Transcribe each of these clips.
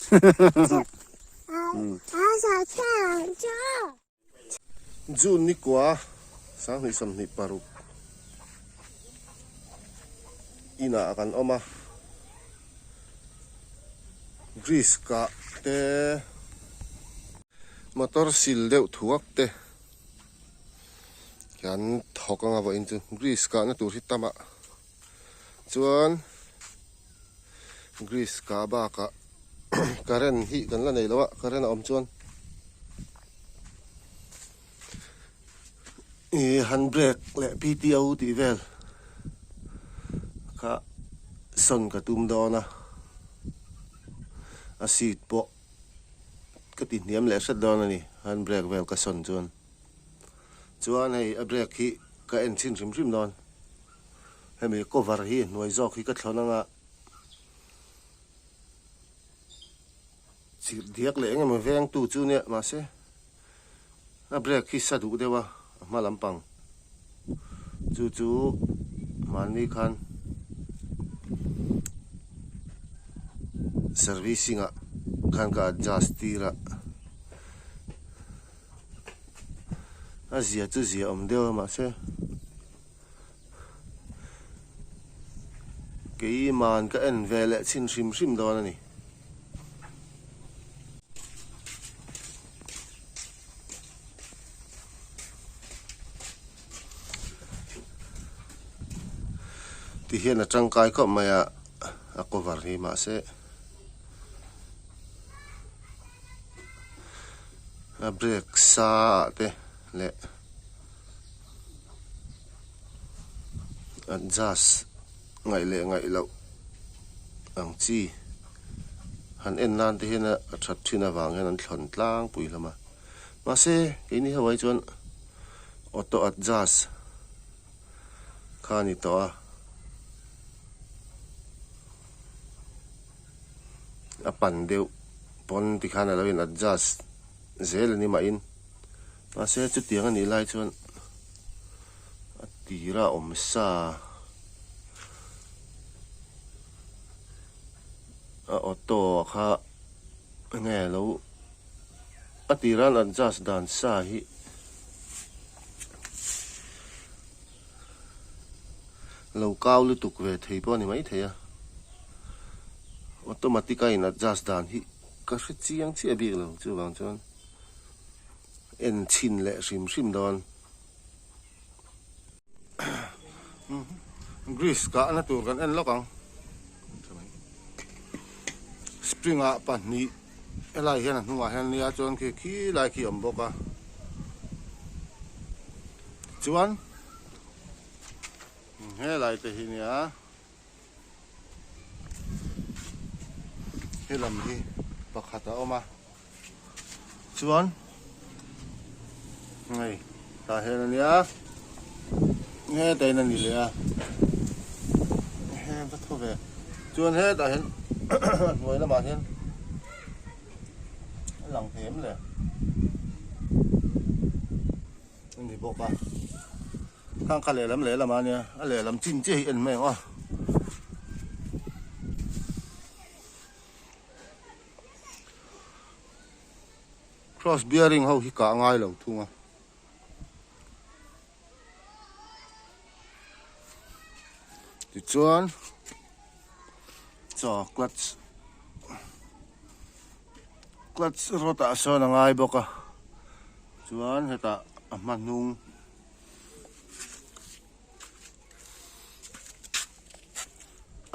June ni kua 2026 inah kan awm a, Greece kah te, motor sil deuh thuak te kan thawk anga vawiin chu Greece kahna tur hi tam a chuan Greece kah bakah current hi kan la nei lo a current a awm chuan ih handbrake leh P_T_O tih vel kha sawn ka tum dawn a a seat pawh ka ti hniam leh hret dawn a ni handbrake vel ka sawn chuan chuan hei a brake hi ka en chhin hrim hrim dawn hemi cover hi hnuai zawk hi ka thlawn anga chirh diak leh eng emaw veng tu chu nia mahse a brake hi sa duh deuh a a hma lampang chu chu mahni khan servicing ah khan ka adjust tir a a zia chu zia awm deuh a mahse. Keiman ka en ve leh chhin hrim hrim dawn a ni. Ti hian a tangkai khawp mai a, a cover hi mahse a brake sa ah te leh. Adjust ngaih leh ngaih loh ang chi han en nan te hian a that thin avang hian an thlawn tlangpui hlawm a mahse keini ho ai chuan auto adjust kha a ni tawh a a pan deuh pawn tikhan alo in adjust zel a ni mahin. Mahse chutiang a nih lai chuan a tira awm sa a auto a kha enge lo a tira an adjust dan sa hi lo kau lutuk ve thei pawh a ni maithei a automatic a in adjust dan hi ka hre chiang chiah bik lo chuvang chuan. En chhin leh hrim hrim dawn. Greece kahna tur kan en lawk ang. Spring ah pahnih helai hian a hnungah hian nia chuan khi khi lai khi a awm bawk a. Chuan helai te hi nia. Helam hi pakhat a awm a. Chuan hei tah hian a nia hetah hian a ni leh a he va thaw ve chuan hetah hian a hnuai lamah hian a lang thei em le a ni bawk a khang kha lehlam lehlam a nia a lehlam chin chiah hi en mai ang aw. Cross bearing ho hi kah ngai lo thung a. Tichuan chaw clutch clutch rod ah sawn a ngai bawk a chuan hetah a hma hnung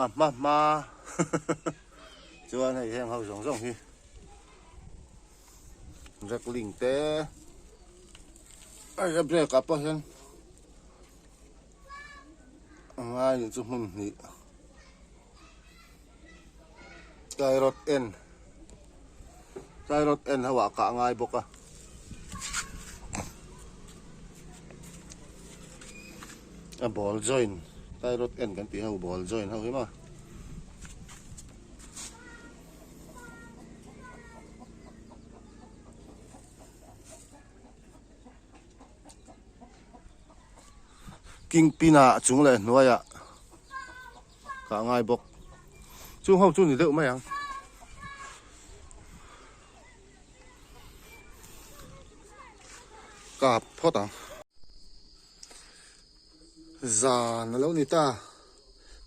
a hma hma chuan hei heng ho zawng zawng hi brake link te hei a brake ah pawh hian a ngai nih chu hmun hnih tie rod en tie rod en ho ah kah a ngai bawk a. A ball joint tie rod en kan tih ho ball joint ho hi maw. Kingpin ah chung leh hnuai ah kah ngai bawk chung ho chu ni deuh mai ang. kap phawt ang. Zan a lo ni ta.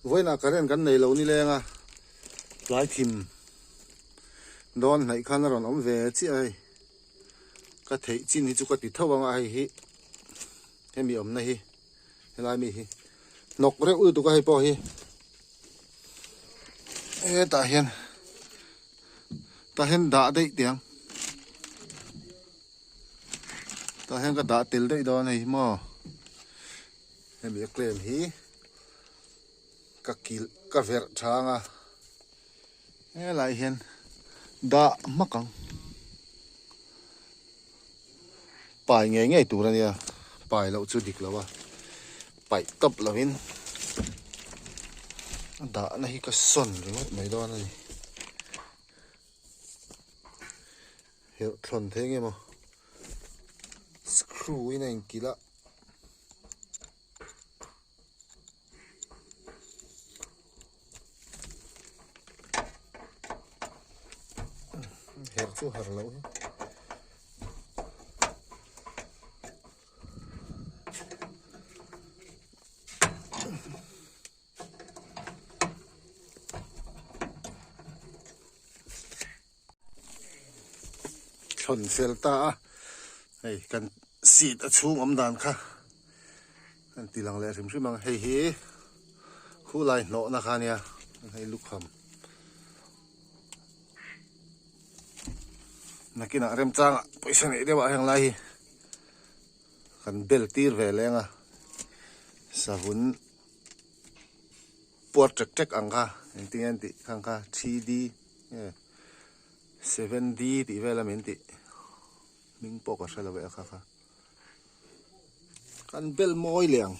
Vawiinah current kan nei lo nileng a, tlai thim dawn hnaih khan a rawn awm ve chiah a hei. Ka theih chin hi chu ka ti tho ang a hei hi hemi awmna hi helai mi hi hnawk reuh lutuk a hei pawh hi hetah hian tah hian dah daih teh ang tah hian ka dah tel daih dawn hei hi maw hemi a claim hi ka kilh ka verh tha ang a. Helai hian dah hmak ang. Pai ngei ngei tur a nia, pai loh chu dik lo a, paih tawp lovin a dahna hi ka sawn ringawt mai dawn a ni. Herh thlawn thei nge maw screw in a inkilh a. Her chu har loh hi. Thlawn fel ta a hei kan seat a chhung awm dan kha kan ti lang leh hrim hrim ang hei hi khulai hnawhna kha ania hei lukham nakinah remchangah pawisa neih deuh ah heng lai hi kan bel tir ve leng a savun puar tek tek ang kha engtin nge an tih khang kha 3D nge 7D tih vel a min tih hming pawh ka hre lo e a kha kha kan bel mawi leh ang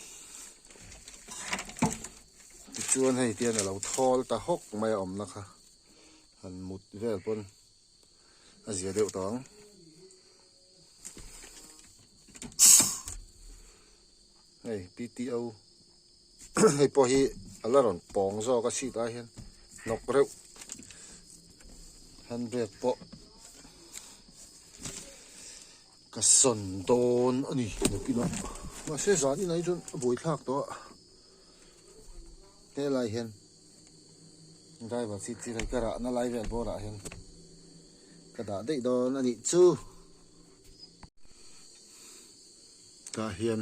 tichuan hei tian a lo thawl ta hawk mai a awmna kha han mut vel pawn a zia deuh tawh ang. Hei PTO hei pawh hi a la rawn pawng zawk a seat ah hian hnawk reuh handbrake pawh ka sawn dawn a ni nakinah mahse zan inah hi chuan a buaithlak tawh a helai hian driver seat chu hei ka rahna lai vel bawrah hian ka dah daih dawn a nih chu. Tah hian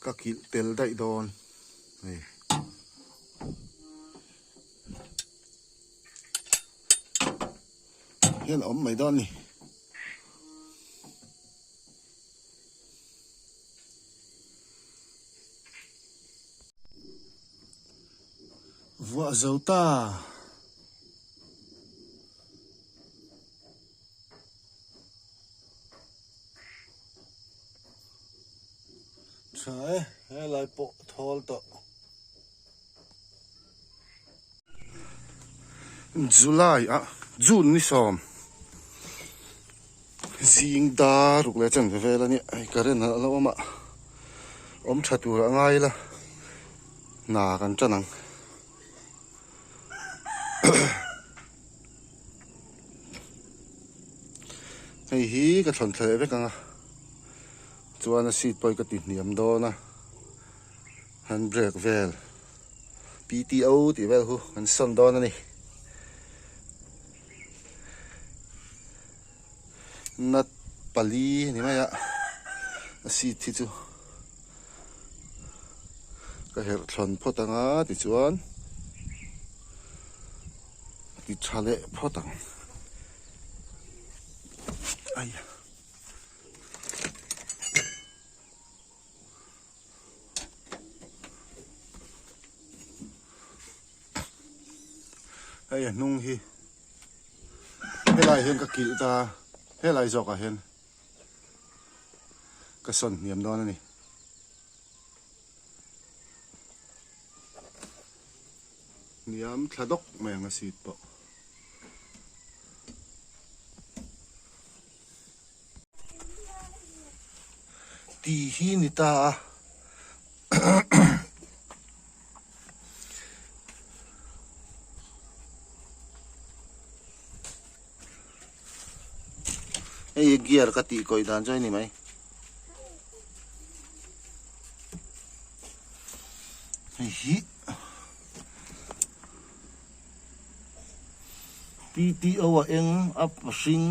ka kilh tel daih dawn hei. Hian a awm mai dawn a ni. Vuah zo ta. Tha e, helai pawh thawl tawh. July ah June ni sawm zing dar ruk leh chanve vel a nia hei current a lo awm a awm tha tur a ngai ila hna kan tan ang. Hei hi ka thlawn thla leh vek ang a chuan a seat pawh hi ka ti hniam dawn a handbrake vel PTO tih vel hu kan sawn dawn a ni nut pali a ni mai a a seat hi chu ka herh thlawn phawt ang a tichuan. Ti tha leh phawt ang. Ai. Hei a hnung hi helai hian ka kilh ta helai zawkah hian ka sawn hniam dawn a ni. Hniam thla dawk mai ang a seat pawh. Tih hi ni ta a. Hei gear ka tih kawih dan chu a ni mai. Hei hi PTO a eng up a hring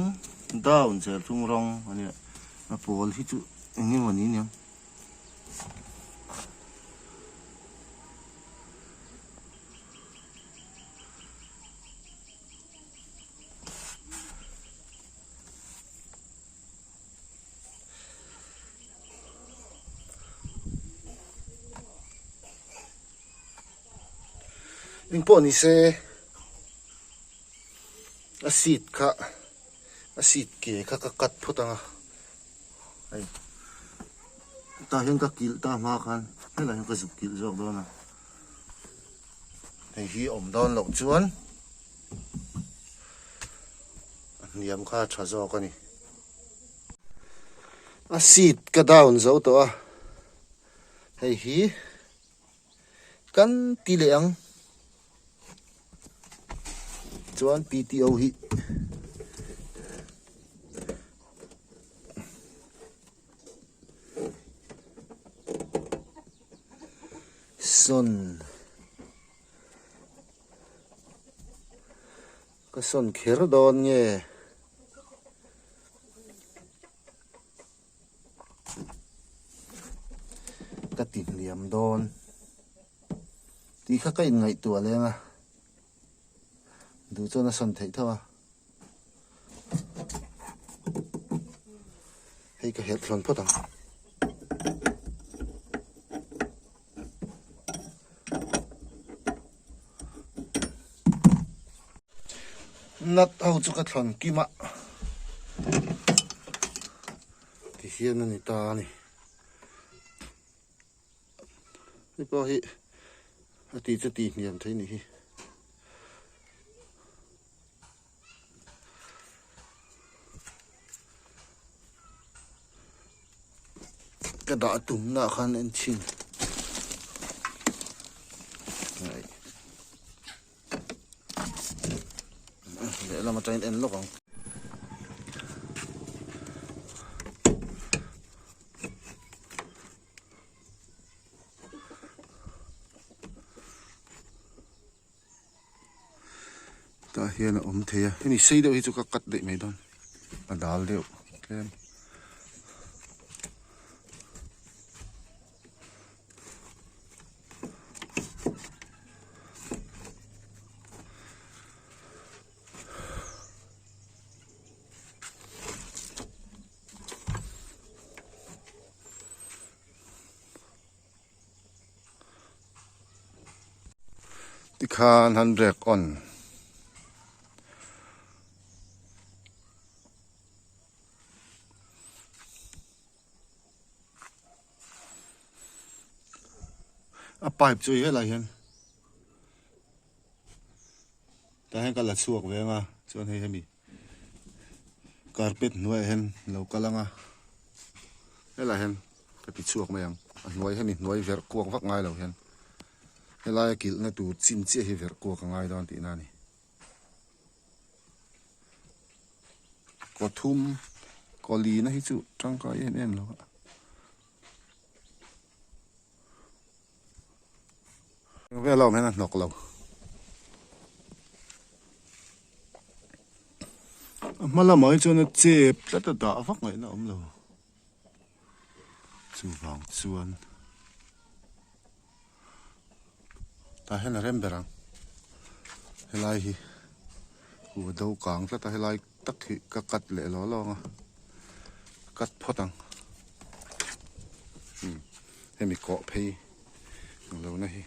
down serthlum rawng a nia a pawl hi chu eng emaw ni aniang. Engpawh ni se a seat kha a seat ke kha ka cut phawt ang a hei tah hian ka kilh ta hma khan helai hian ka zuk kilh zawk dawn a hei hi awm dawn loh chuan. A hniam kha a tha zawk a ni. A seat ka down zo tawh a, hei hi kan ti leh ang. Chuan PTO hi sawn. Ka sawn kher dawn nge? Ka ti hliam dawn tih kha ka inngaihtuah leng a, duh chuan a sawn theih tho a. Hei ka herh thlawn phawt ang. Nut ho chu ka thlawn kim a ti hian a ni ta a ni hei pawh hi a tih chu tih hniam thei a nih hi. Ka dah tumna ah khan en chhin lehlam atangin en lawk ang. Tah hian a awm thei a hemi sei deuh hi chu ka cut daih mai dawn a dal deuh tlem. Tikhan han brake on. A pipe chu helai hian tah hian ka la chhuak ve ang a chuan hei hemi carpet hnuaiah hian lo kal ang a helai hian ka ti chhuak mai ang a hnuai hemi hnuai verh kuak vak ngai lo hian helai a kilhna tur chin chiah hi verh kuak a ngai dawn tihna a ni kaw thum kaw lina hi chu tangkai em em lo a. Vel a awm hian a hnawk lo. A hma lamah hi chuan a chep tlat a dah vak ngaihna a awm lo. Chuvang chuan tah hian a rem ber ang. Helai hi kuhva do kang tlat a helai tak hi ka cut leh law law ang a cut phawt ang. Hemi kawh phei ang lo na hi.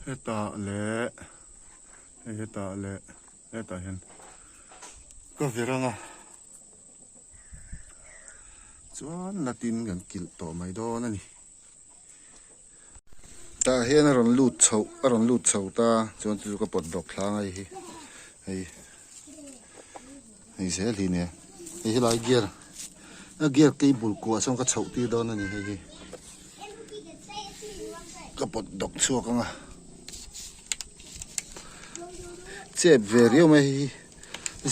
Hetah leh hei hetah leh hetah hian ka vir ang a chuan latin kan kilh tawh mai dawn a ni. Tah hian a rawn lut chhoh a rawn lut chho ta chuan chu chu ka pawt bawk thlang a hei hi hei hei zel hi nia hei helai gear a gear cable kuah sawn ka chhoh tir dawn a ni hei hi ka pawt dawk chhuak ang a chep ve riau mai hei hi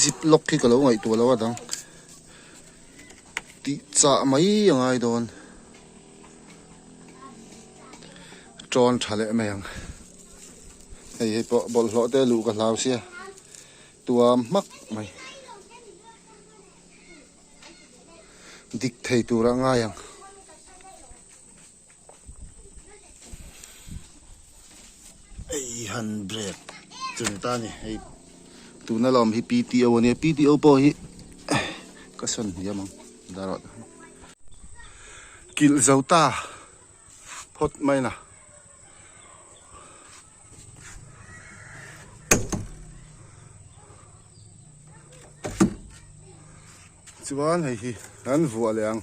zip lock hi ka lo ngaihtuah lo a dang tih chah mai a ngai dawn. Tawn tha leh mai ang. Hei hei pawh bawlhhlawh te luh ka hlau sia tuam hmak mai. Dik thei tur a ngai ang. Hei han break chu ni ta ni hei tuna lawm hi PTO a nia PTO pawh hi ka sawn hniam ang dar ah. Kilh zo ta phawt mai na. Chuan hei hi an vuah leh ang.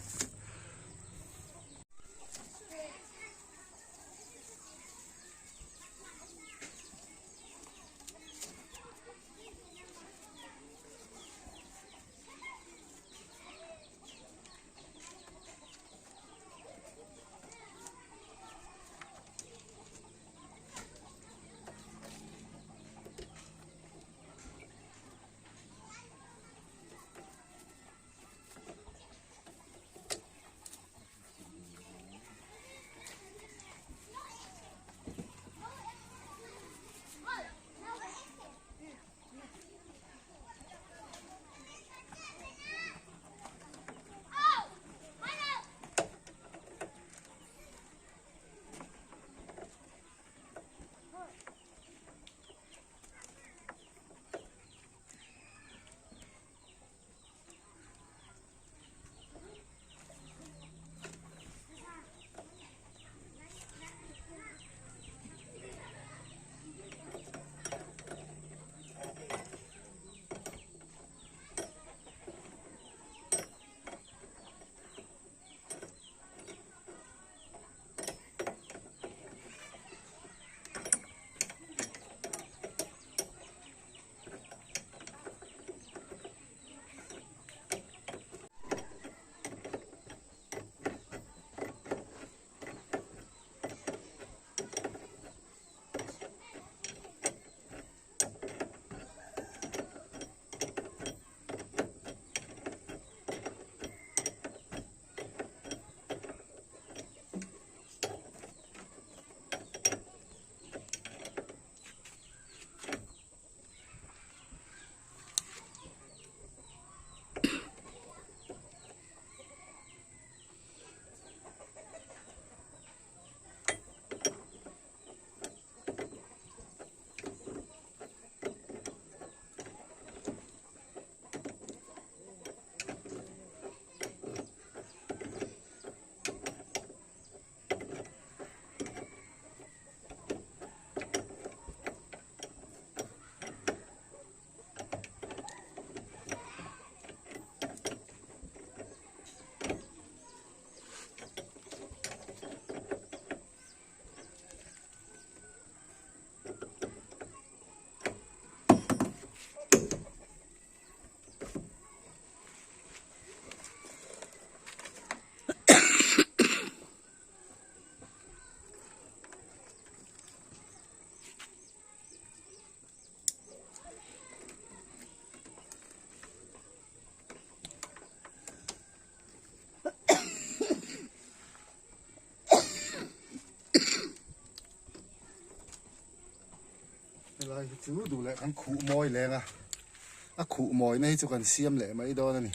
Helai hi chu duh leh kan khuh mawi leng a, a khuh mawina hi chu kan siam leh mai dawn a ni.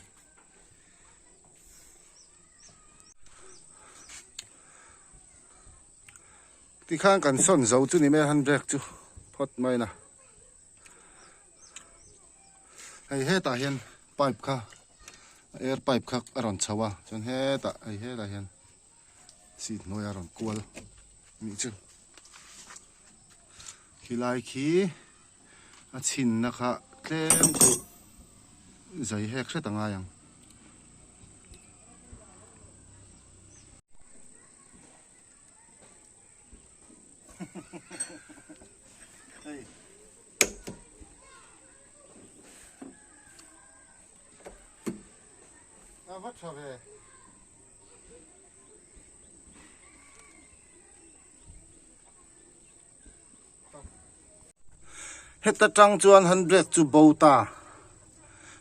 Tikhan kan sawn zo chu ni mai a handbrake chu phawt mai na. Hei hetah hian pipe kha air pipe kha a rawn chho a chuan hetah hei hetah hian seat hnuaiah a rawn kual nih chu. Khilai khi a chhinna kha tlem chu zai hek hret a ngai ang. Hei. A va tha ve. Heta tang chuan handbrake chu bo ta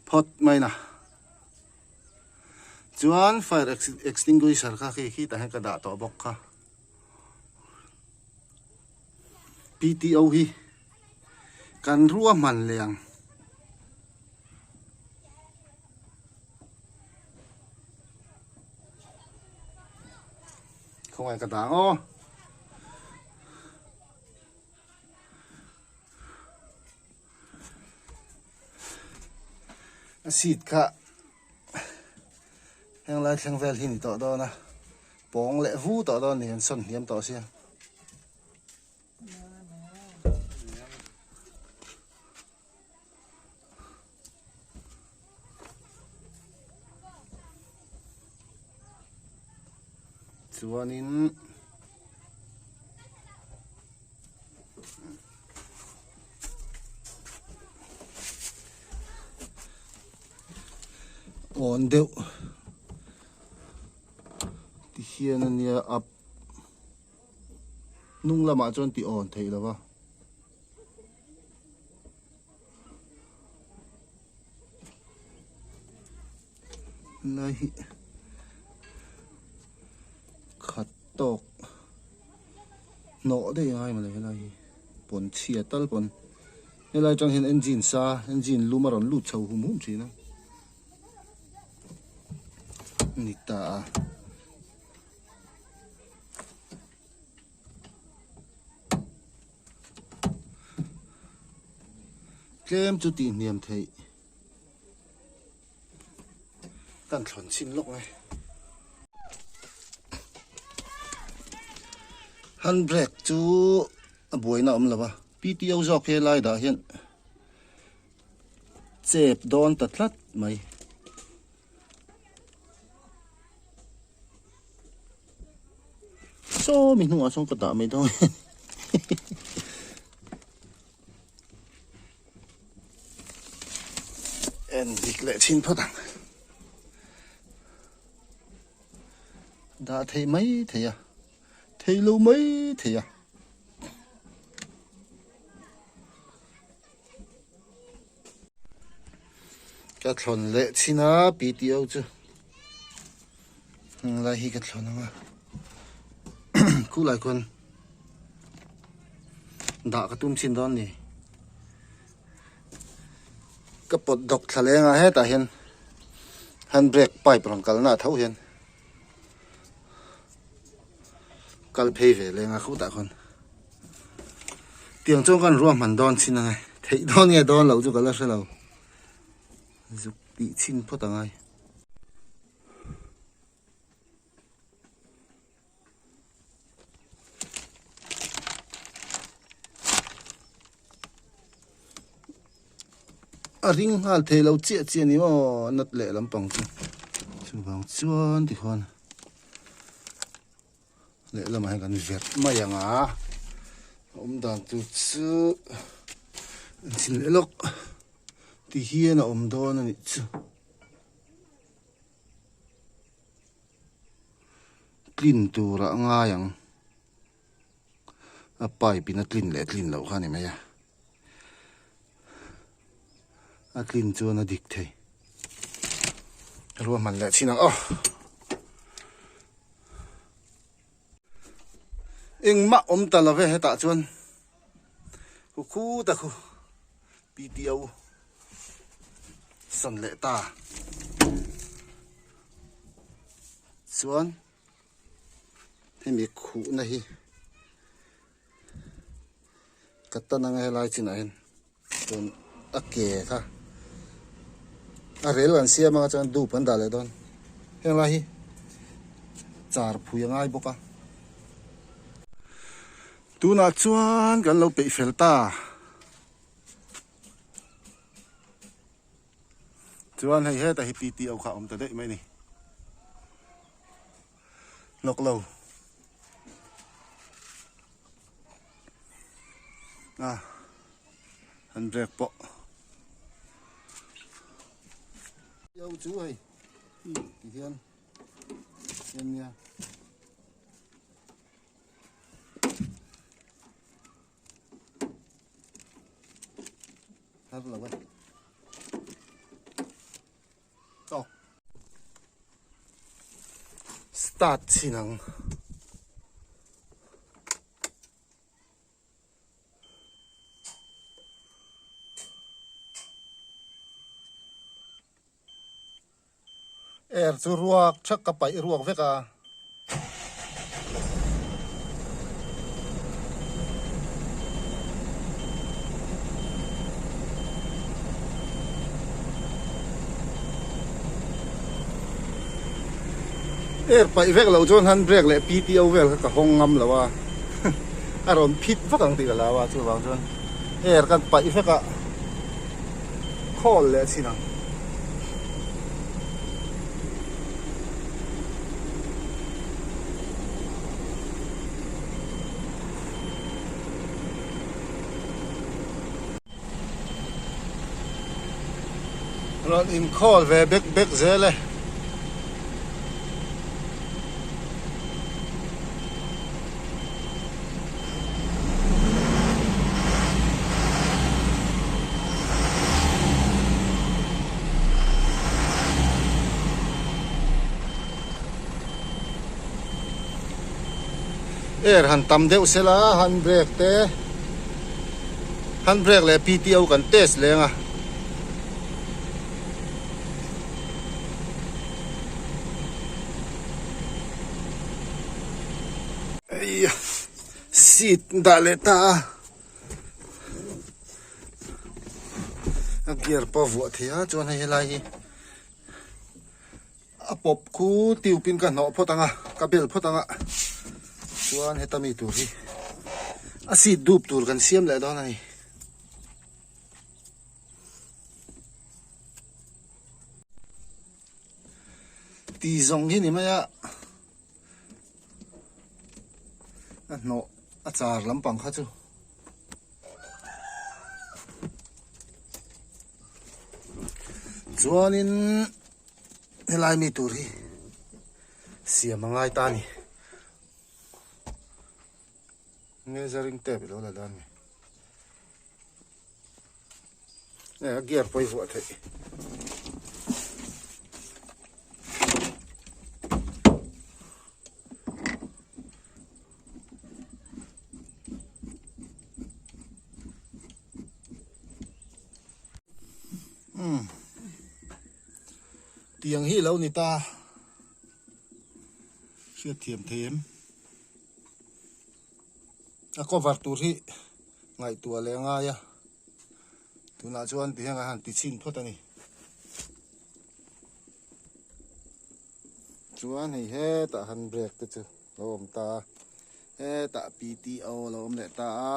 phawt mai na. Chuan fire extinguisher kha khi khi tah hian ka dah tawh bawk kha. PTO hi kan ruahman leh ang. Khawngaih ka dang aw. A seat kha heng lai thleng vel hi ni tawh dawn a pawng leh vu tawh dawn ni an sawn hniam tawh sia. Chuanin awn deuh ti hian a nia up hnung lamah chuan ti awn theih lo va. Lai hi khat tawk hnawh daih a ngai mawle helai hi pawn chhia tal pawn helai atang hian engine sa engine lum a rawn lut chho hum hum thin a ni ta a. Tlem chu tih hniam theih kan thlawn chhin lawk mai. Handbrake chu a buaina a awm lo a, PTO zawk he lai dah hian chep dawn ta tlat mai. Saw mi hnungah sawn ka dah mai dawn en dik leh chhin phawt ang dah theih mai thei a thei lo mai thei a. Ka thlawn leh chin a PTO chu lai hi ka thlawn ang a khulai khuan dah ka tum chin dawn ni ka pawt dawk thla leng a hetah hian handbrake pipe rawn kalna tho hian kal phei ve leng a khutah khuan. Tiang chuan kan ruahman dawn chin ange theih dawn nge dawn loh chu ka la hre lo zuk tih chhin phawt angai. A ring nghal thei lo chiah chiah ni maw nat leh lampang chu chuvang chuan tikhuan. Lehlamah hian kan verh mai ang a, a awm dan tur chu an chhin leh lawk ti hian a awm dawn a nih chu. Tlin turah a ngai ang, a pipe in a tlin leh tlin loh kha a ni mai a, a tlin chuan a dik thei. Ruahman leh chhin ang aw. Engmah awm ta lo ve hetah chuan khu khu ta khu PTO san leh ta chuan hemi khuhna hi ka tan anga helai chinah hian chuan a ke kha a rel an siam anga chuan dup an dah leh dawn heng lai hi char phui a ngai bawk a. Tunah chuan kan lo peih fel ta. Chuan hei hetah hi PTO kha a awm ta daih mai a ni. Hnawk lo. A han brake pawh. Yo chu hei ti hian nia. Thar lo e. Tawk. Start chin ang. Air chu ruak thak ka paih ruak vek a. Air paih vek loh chuan hand brake leh PTO vel kha ka hawng ngam lo a, a rawn phit vak ang tih ka hlau a, chuvang chuan air kan paih vek a. Khawl leh a chhin ang. Rawn inkhawl ve bek bek zel e. Air han tam deuh sela hand brake te hand brake leh PTO kan test leng a. Seat dah leh ta a a gear pawh a vuah thei a chuan hei helai hi a pawp khu tube in ka hnawh phawt ang a ka bel phawt ang a chuan heta mi tur hi a seat dup tur kan siam leh dawn a ni. Ti zawng hi ni mai a. A hnawh a char lampang kha chu. Chuanin helai mi tur hi siam a ngai ta a ni. Measuring tape ilo la dan ni. A gear pawh i vuah theih. Umm tiang hi lo ni ta hriat thiam thei em a cover tur hi ngaihtuah leh a ngai a tunah chuan ti hian a han ti chhin phawt a ni chuan hei hetah han brake te chu lo awm ta a hetah P_T_O lo awm leh ta a.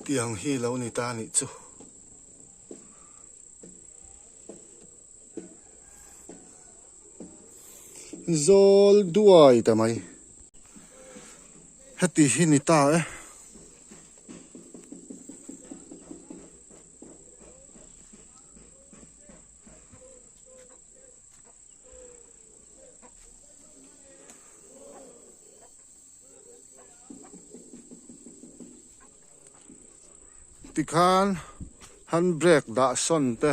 Tiang hi lo ni ta nih chu. Zawl duai ta mai. Heti hi ni ta e. Tikhan hand brake dah sawn te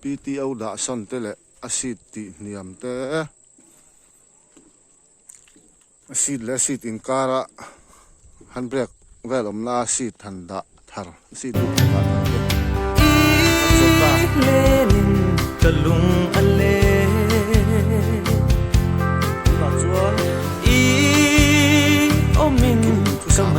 PTO dah sawn te leh a seat tih hniam te a seat leh a seat inkara hand brake vel awm na seat han dah thar seat dup han dah thar te kan zawh ta. Tunah chuan engkim thusam.